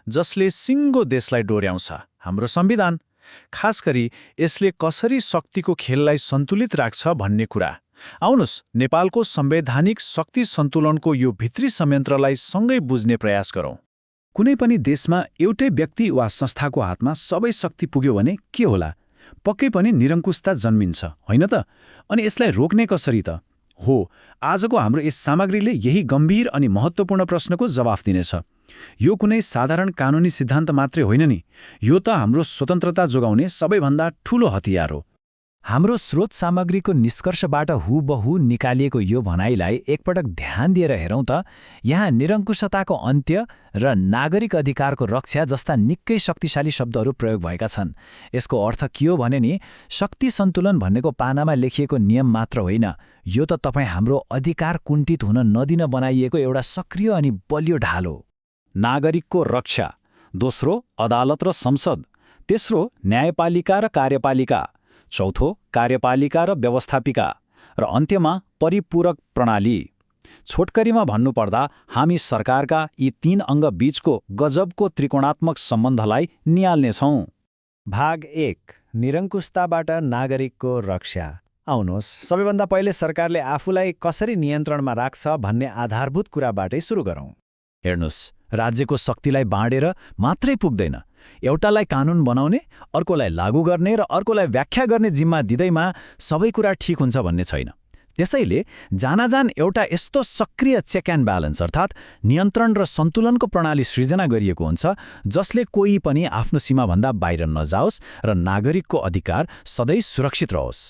जसले सिङ्गो देशलाई डोर्याउँछ, हाम्रो संविधान। खास गरी यसले कसरी शक्तिको खेललाई सन्तुलित राख्छ भन्ने कुरा। आउनुस्, नेपालको संवैधानिक शक्ति सन्तुलनको यो भित्री संयन्त्रलाई सँगै बुझ्ने प्रयास गरौँ। कुनै पनि देशमा एउटै व्यक्ति वा संस्थाको हातमा सबै शक्ति पुग्यो भने के होला? पक्कै पनि निरङ्कुशता जन्मिन्छ, होइन त? अनि यसलाई रोक्ने कसरी त? हो, आजको हाम्रो यस सामग्रीले यही गम्भीर अनि महत्त्वपूर्ण प्रश्नको जवाफ दिनेछ। यो कुनै साधारण कानुनी सिद्धान्त मात्रै होइन नि, यो त हाम्रो स्वतन्त्रता जोगाउने सबैभन्दा ठूलो हतियार हो। हाम्रो स्रोत सामग्रीको निष्कर्षबाट हुबहु निकालिएको यो भनाइलाई एकपटक ध्यान दिएर हेरौँ त, यहाँ निरङ्कुशताको अन्त्य र नागरिक अधिकारको रक्षा जस्ता निकै शक्तिशाली शब्दहरू प्रयोग भएका छन्। यसको अर्थ के हो भने नि, शक्ति सन्तुलन भन्नेको पानामा लेखिएको नियम मात्र होइन, यो त तपाईँ हाम्रो अधिकार कुण्ठित हुन नदिन बनाइएको एउटा सक्रिय अनि बलियो ढाल हो। नागरिकको रक्षा, दोस्रो अदालत र संसद, तेस्रो न्यायपालिका र कार्यपालिका, चौथो कार्यपालिका र व्यवस्थापिका, र अन्त्यमा परिपूरक प्रणाली। छोटकरीमा भन्नुपर्दा हामी सरकारका यी 3 अङ्ग बीचको गजबको त्रिकोणात्मक सम्बन्धलाई नियाल्नेछौँ। भाग 1, निरङ्कुशताबाट नागरिकको रक्षा। आउनुहोस्, सबैभन्दा पहिले सरकारले आफूलाई कसरी नियन्त्रणमा राख्छ भन्ने आधारभूत कुराबाटै सुरु गरौँ। हेर्नुस्, राज्यको शक्तिलाई बाँडेर मात्रै पुग्दैन। एउटालाई कानुन बनाउने, अर्कोलाई लागू गर्ने र अर्कोलाई व्याख्या गर्ने जिम्मा दिँदैमा सबै कुरा ठिक हुन्छ भन्ने छैन। त्यसैले जानाजान एउटा यस्तो सक्रिय चेक एन्ड ब्यालेन्स अर्थात् नियन्त्रण र सन्तुलनको प्रणाली सृजना गरिएको हुन्छ जसले कोही पनि आफ्नो सीमाभन्दा बाहिर नजाओस् र नागरिकको अधिकार सधैँ सुरक्षित रहोस्।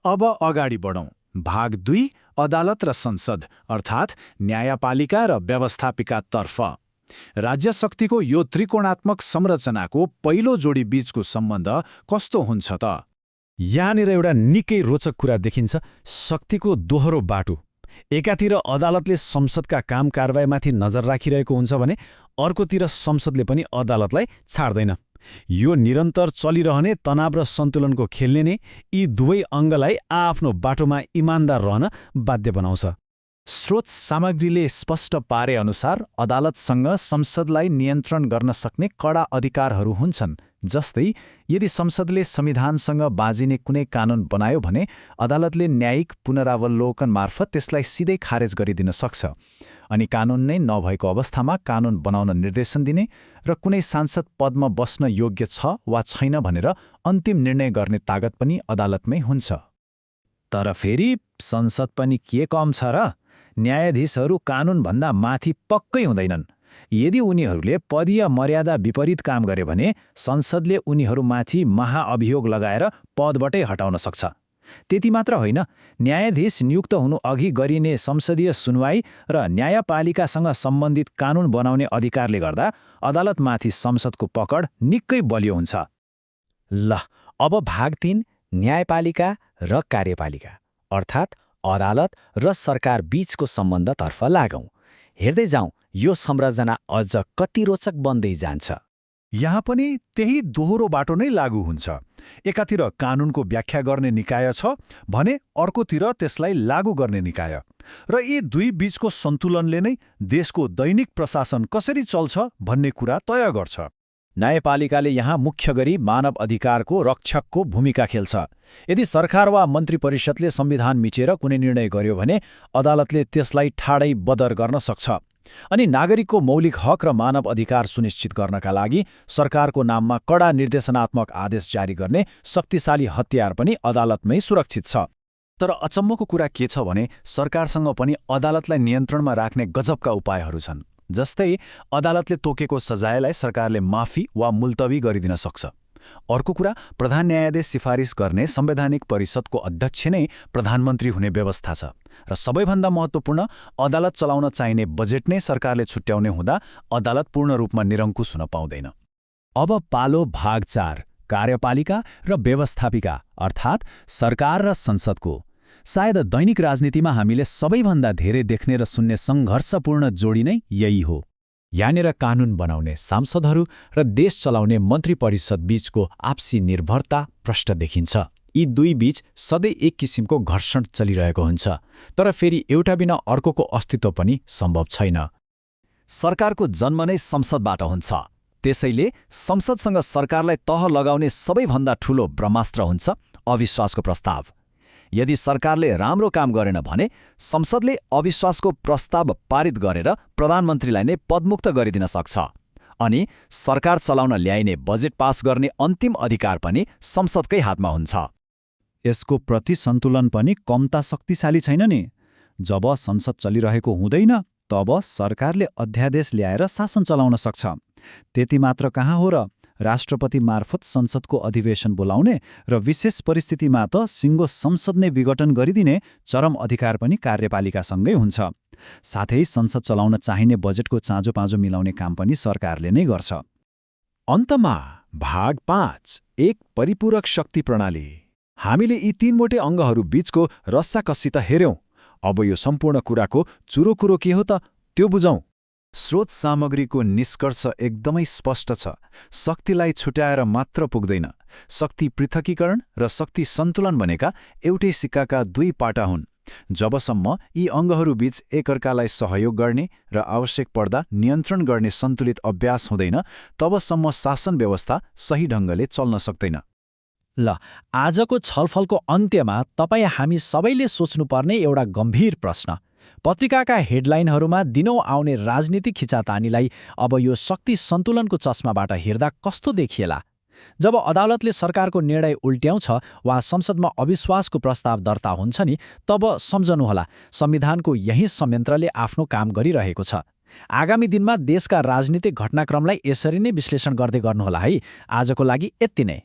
अब अगाडि बढौँ। भाग 2, अदालत र संसद अर्थात् न्यायपालिका र व्यवस्थापिकातर्फ। राज्य शक्तिको यो त्रिकोणात्मक संरचनाको पहिलो जोडी बीचको सम्बन्ध कस्तो हुन्छ त? यहाँनिर एउटा निकै रोचक कुरा देखिन्छ, शक्तिको दोहोरो बाटो। एकातिर अदालतले संसदका काम कारबाहीमाथि नजर राखिरहेको हुन्छ भने अर्कोतिर संसदले पनि अदालतलाई छाड्दैन। यो निरन्तर चलिरहने तनाव र सन्तुलनको खेलले नै यी दुवै अङ्गलाई आफ्नो बाटोमा इमान्दार रहन बाध्य बनाउँछ। स्रोत सामग्रीले स्पष्ट पारे अनुसार अदालतसँग संसदलाई नियन्त्रण गर्न सक्ने कडा अधिकारहरू हुन्छन्। जस्तै यदि संसदले संविधानसँग बाँझिने कुनै कानुन बनायो भने अदालतले न्यायिक पुनरावलोकन मार्फत त्यसलाई सिधै खारेज गरिदिन सक्छ। अनि कानुन नै नभएको अवस्थामा कानुन बनाउन निर्देशन दिने र कुनै सांसद पदमा बस्न योग्य छ वा छैन भनेर अन्तिम निर्णय गर्ने तागत पनि अदालतमै हुन्छ। तर फेरि संसद पनि के कम छ र? न्यायाधीशहरू कानुनभन्दा माथि पक्कै हुँदैनन्। यदि उनीहरूले पदीय मर्यादा विपरीत काम गरे भने संसदले उनीहरूमाथि महाअभियोग लगाएर पदबाटै हटाउन सक्छ। त्यति मात्र होइन, न्यायाधीश नियुक्त हुनु अघि गरिने संसदीय सुनवाई र न्यायपालिकासँग सम्बन्धित कानुन बनाउने अधिकारले गर्दा अदालतमाथि संसदको पकड निकै बलियो हुन्छ। ल, अब भाग 3, न्यायपालिका र कार्यपालिका अर्थात् अदालत र सरकार बीचको सम्बन्धतर्फ लागौँ। हेर्दै जाउँ, यो संरचना अझ कति रोचक बन्दै जान्छ। यहाँ पनि त्यही दोहोरो बाटो नै लागू हुन्छ। एकातिर कानुनको व्याख्या गर्ने निकाय छ भने अर्कोतिर त्यसलाई लागू गर्ने निकाय, र यी दुई बीचको सन्तुलनले नै देशको दैनिक प्रशासन कसरी चल्छ भन्ने कुरा तय गर्छ। न्यायपालिकाले यहाँ मुख्य गरी मानव अधिकारको रक्षकको भूमिका खेल्छ। यदि सरकार वा मन्त्री परिषदले संविधान मिचेर कुनै निर्णय गर्यो भने अदालतले त्यसलाई ठाडै बदर गर्न सक्छ। अनि नागरिकको मौलिक हक र मानव अधिकार सुनिश्चित गर्नका लागि सरकारको नाममा कडा निर्देशनात्मक आदेश जारी गर्ने शक्तिशाली हतियार पनि अदालतमै सुरक्षित छ। तर अचम्मको कुरा के छ भने सरकारसँग पनि अदालतलाई नियन्त्रणमा राख्ने गजबका उपायहरू छन्। जस्तै अदालतले तोकेको सजायलाई सरकारले माफी वा मुल्तवी गरिदिन सक्छ। अर्को कुरा, प्रधान न्यायाधीश सिफारिस गर्ने संवैधानिक परिषदको अध्यक्ष नै प्रधानमन्त्री हुने व्यवस्था छ। र सबैभन्दा महत्त्वपूर्ण, अदालत चलाउन चाहिने बजेट नै सरकारले छुट्याउने हुँदा अदालत पूर्ण रूपमा निरङ्कुश हुन पाउँदैन। अब पालो भाग 4, कार्यपालिका र व्यवस्थापिका अर्थात् सरकार र संसदको। सायद दैनिक राजनीतिमा हामीले सबैभन्दा धेरै देख्ने र सुन्ने सङ्घर्षपूर्ण जोडी नै यही हो। यहाँनिर कानुन बनाउने सांसदहरू र देश चलाउने मन्त्री परिषद बीचको आपसी निर्भरता प्रष्ट देखिन्छ। यी दुई बीच सधैँ एक किसिमको घर्षण चलिरहेको हुन्छ, तर फेरि एउटा बिना अर्कोको अस्तित्व पनि सम्भव छैन। सरकारको जन्म नै संसदबाट हुन्छ। त्यसैले संसदसँग सरकारलाई तह लगाउने सबैभन्दा ठूलो ब्रह्मास्त्र हुन्छ अविश्वासको प्रस्ताव। यदि सरकारले राम्रो काम गरेन भने संसदले अविश्वासको प्रस्ताव पारित गरेर प्रधानमन्त्रीलाई नै पदमुक्त गरिदिन सक्छ। अनि सरकार चलाउन ल्याइने बजेट पास गर्ने अन्तिम अधिकार पनि संसदकै हातमा हुन्छ। यसको प्रतिसन्तुलन पनि कम्ता शक्तिशाली छैन नि। जब संसद चलिरहेको हुँदैन तब सरकारले अध्यादेश ल्याएर शासन चलाउन सक्छ। त्यति मात्र कहाँ हो र, राष्ट्रपति मार्फत संसदको अधिवेशन बोलाउने र विशेष परिस्थितिमा त सिङ्गो संसद नै विघटन गरिदिने चरम अधिकार पनि कार्यपालिकासँगै हुन्छ। साथै संसद चलाउन चाहिने बजेटको चाँजोपाँजो मिलाउने काम पनि सरकारले नै गर्छ। अन्तमा भाग 5, एक परिपूरक शक्ति प्रणाली। हामीले यी तीनवटै अङ्गहरू बीचको रस्साकस्सी त हेर्यौं। अब यो सम्पूर्ण कुराको चुरो कुरो के हो त त्यो बुझौं। स्रोत सामग्रीको निष्कर्ष एकदमै स्पष्ट छ। शक्तिलाई छुट्याएर मात्र पुग्दैन। शक्ति पृथकीकरण र शक्ति सन्तुलन भनेका एउटै सिक्काका दुई पाटा हुन्। जबसम्म यी अङ्गहरूबीच एकअर्कालाई सहयोग गर्ने र आवश्यक पर्दा नियन्त्रण गर्ने सन्तुलित अभ्यास हुँदैन, तबसम्म शासन व्यवस्था सही ढङ्गले चल्न सक्दैन। ल, आजको छलफलको अन्त्यमा तपाईँ हामी सबैले सोच्नुपर्ने एउटा गम्भीर प्रश्न। पत्रिकाका हेडलाइनहरूमा दिनौँ आउने राजनीतिक खिचातानीलाई अब यो शक्ति सन्तुलनको चस्माबाट हेर्दा कस्तो देखिएला? जब अदालतले सरकारको निर्णय उल्ट्याउँछ वा संसदमा अविश्वासको प्रस्ताव दर्ता हुन्छ नि, तब सम्झनुहोला संविधानको यही संयन्त्रले आफ्नो काम गरिरहेको छ। आगामी दिनमा देशका राजनीतिक घटनाक्रमलाई यसरी नै विश्लेषण गर्दै गर्नुहोला है। आजको लागि यति नै।